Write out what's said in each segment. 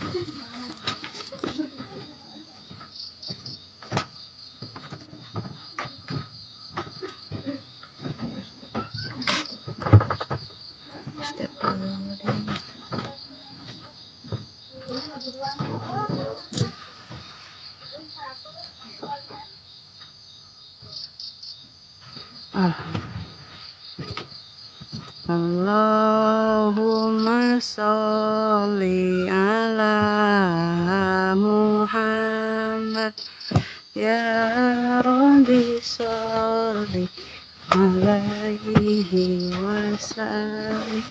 Astagfirullahaladzim. Allahumma sholli ala Muhammad, ya Rabbi sholli alaihi wasallam.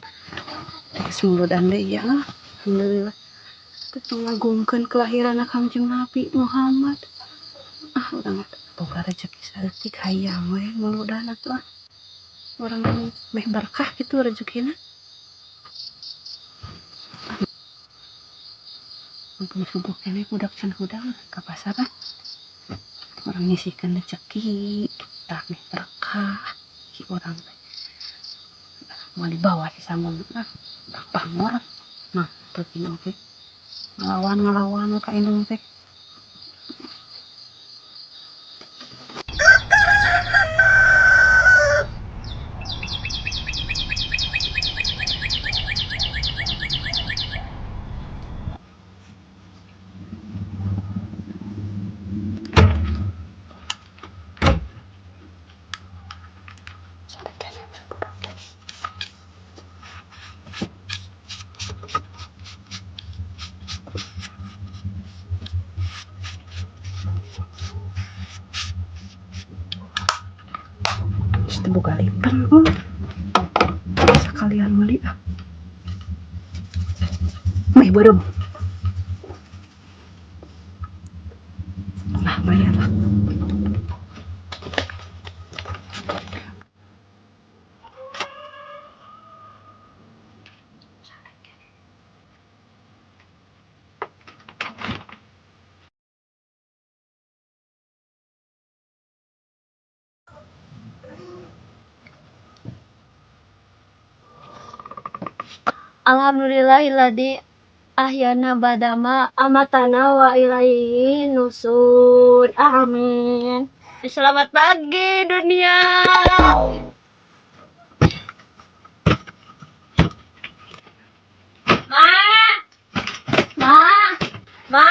Geus deui ya, alhamdulillah. Teu ngagungkeun kelahiran Kangjeng Nabi Muhammad. Ah, urang boga rezeki saeutik, hayang we muludan atuh ah. Urang meh berkah gitu rezekina. Mumpung subuh keneh, budak can hudang, ka pasar ah. Urang nyisihkeun rezeki, tah meh berkah ki urang teh. Moal dibawa si samun ah, bangor. Nah, penting oge. Ngelawan ngelawan ka indung teh. Sore keneh budak teh. Geus teu boga lipen, oh. Sakalian meuli ah. Meh beureum. Lah, bayar lah. Alhamdulillahilladzi ahyana ba'dama amatana wa ilaihi nusur. Amin. Selamat pagi, dunia. Ma. Ma. Ma.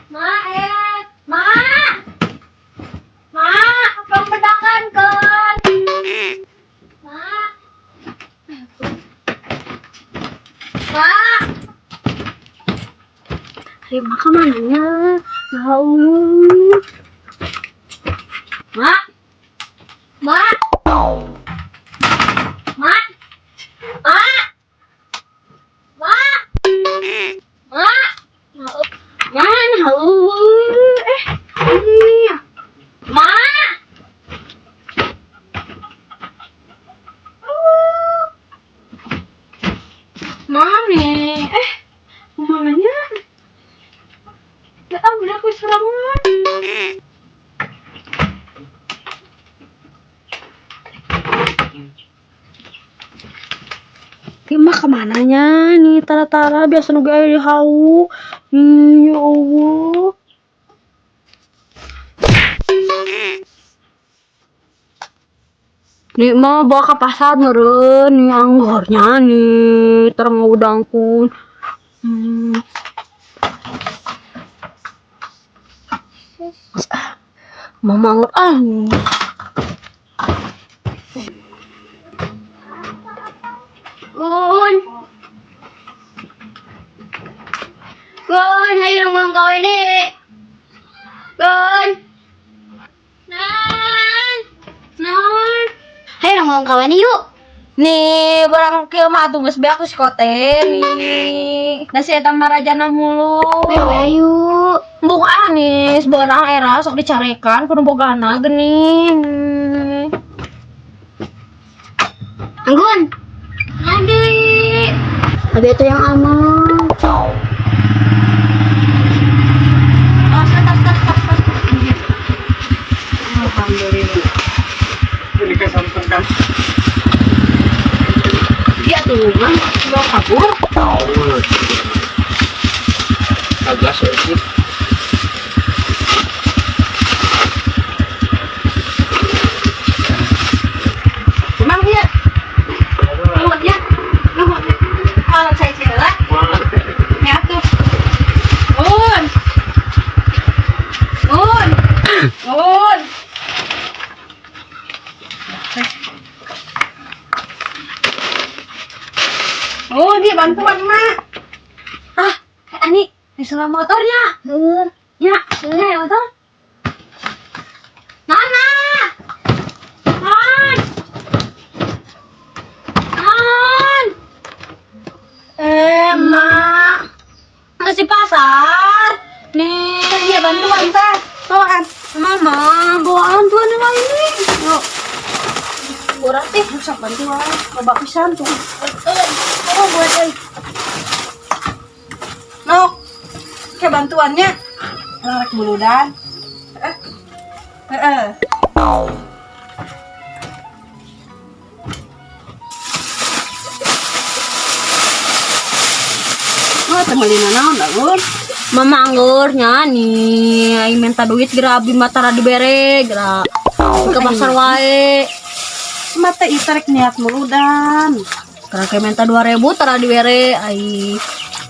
Ma, eh. Ma. Ma, pangbedakan kan. Ma. Ma. Ari Ma kemana nya? Mau. Ma. Ma. Ma. Ma. Ma. Ma. Ma, mau. Eh, iya. Ma. Oh. Mami, eh, mamanya. Ya, ah, udah aku serangan. Mah kemana nya nih tara-tara, biasa nu aya di hau. Ya Allah. Nih mau bawa ke pasar meureun nih anggurnya nih terang udangkun. Ah, mama anggur ah. Gun. Gun, ayo ngomong kau ini. Gun. Nan. Nan. Ayo ngomong kau ini yuk. Nih, barang kieu mah atuh geus beak geus kote nih. Da si eta mah rajana mulu. Ayo, ayo. Embung ah nih, sebarang era sok dicarekan kudu bogana geuning. Anggun. Adi. Abi itu yang aman. Tas, tas, tas, tas, tas. Alhamdulillah. Beli ka kan. Iya Tuh, mah mau kabur. Tahu. Agak sedikit. Emang dia nuhun ya. Nuhun. Kalau saya cila, ya tuh. Un. Un. Un. Oh, dia bantuan, Mak. Ah, Ani, di sebelah motornya. Heeh. Ya, ya motor. Nana. Nan. Nan. Eh, Mak. Masih pasar. Nih, Iya, bantuan, tah. Bawaan. Mama, bawaan tuh nih ini. Yuk, Kurang teh. rusak bantuan. Loba pisan tuh. Oh, buat euy. Nok. Ke bantuannya. Rek muludan. Eh. Heeh. Oh, teu meuli naon da, Gun? Mama anggur nih, aing minta duit geura abi mah tara dibere geura. Ke pasar wae. Mata ieu rek niat muludan. Karena kayak minta 2000 tara dibere ai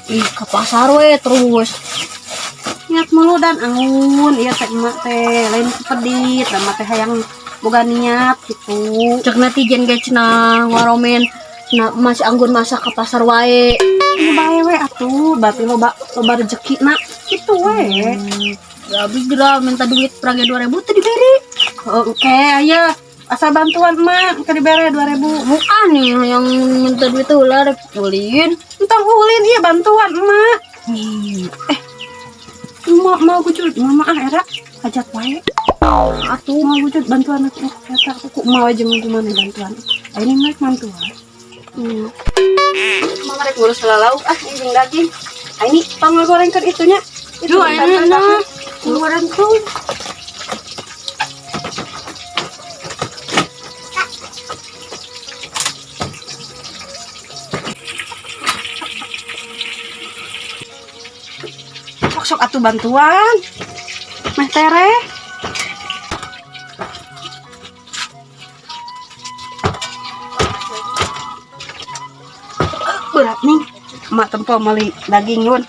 ih ke pasar we terus. Niat muludan anggun ieu teh emak teh lain pedit, da emak teh hayang boga niat gitu. Cek netizen ge cenah ngaromen nah, masih anggun masa ke pasar wae. Ini bae we atuh, berarti loba loba rezeki na kitu we. Ya abi geura minta duit prage 2000 teu dibere. Oke, aya asal bantuan emak ke dibere 2000. Bukan nih yang minta duit tuh lah rek ulin. Entah ulin iya bantuan emak. Eh, emak mau gujul, mama ah era hajat wae. Atuh Mau gujul bantuan aku eta aku mau aja mau gimana bantuan. Ah, ini mah bantuan. Mama rek ngurus lauk ah jeung daging. Ah, ini pangagorengkeun itunya. Itu Duh, enak. Goreng tuh. Sok sok atuh bantuan. Meh tereh. Berat nih. Emak tempo meuli daging yun.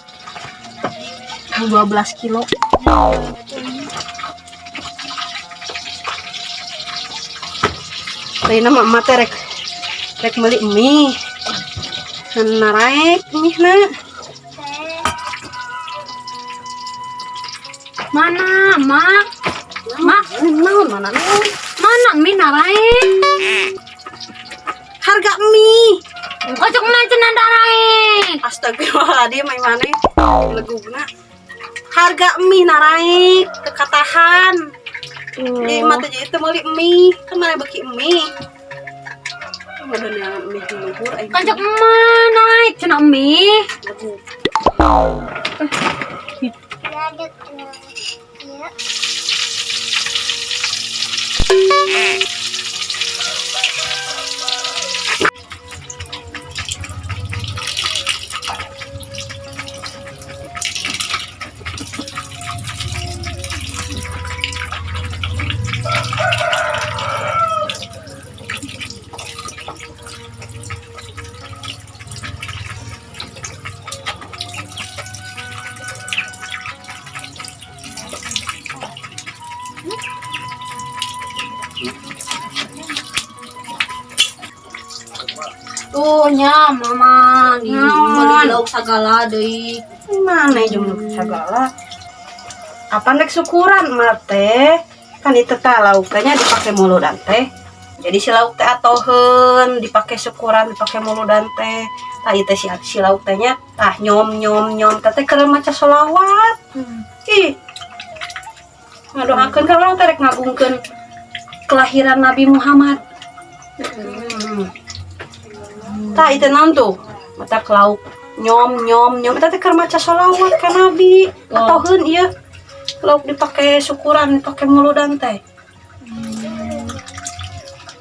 12 kilo. Lain nama emak teh rek rek meuli mie. Naraek mie na. Mana, Mak? Mak, Naon mana naon? mana mie narae? Harga mie. Kocok mah cenah narae. Astagfirullahaladzim, ai maneh legugna. Harga mie naraek kekatahan. Di mata jadi teu meuli mie, kan mana beuki mie. Udah neangan mie di luhur aing. Kocok mah naik cenah mie. Legug. Tuh nya mama di Naon? meuli lauk sagala deui. Mana jeung segala. Kapan rek syukuran mah teh? Kan itu teh lauk teh nya dipake muludan teh. Jadi si lauk teh atoheun dipake syukuran dipake muludan teh. Tah ieu teh si, si lauk teh nya tah nyom nyom nyom teh teh keur maca sholawat. Ih. Ngadoakeun ka urang teh rek ngagungkeun kelahiran Nabi Muhammad. Tah itu naon tuh? Mata lauk nyom nyom nyom eta teh keur maca sholawat ka Nabi. Atoheun ieu. Lauk dipake syukuran, dipake muludan teh.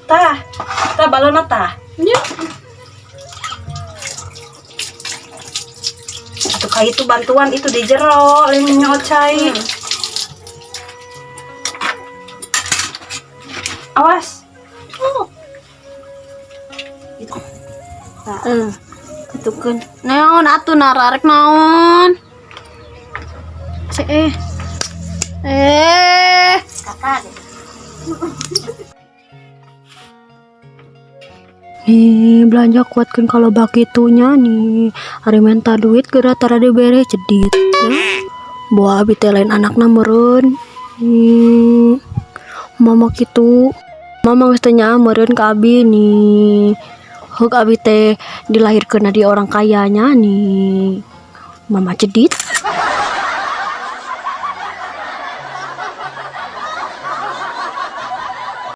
Tah, tah balona tah. Nya. Kayak itu bantuan itu di jero, lain nyoo cai. Awas. Oh. Itu. Heeh. Kitukeun. Naon atuh nararek naon? Eh. Eh. Kakak. Nih belanja kuatkan kalau bakitunya nih. Hari minta duit geura tara dibere cedit. Ya. Bawa abi teh lain anakna meureun. Mama kitu. Mama geus teu nyaah meureun ka abi nih. Heuk abi teh dilahirkeun di orang kayanya nih. Mama cedit.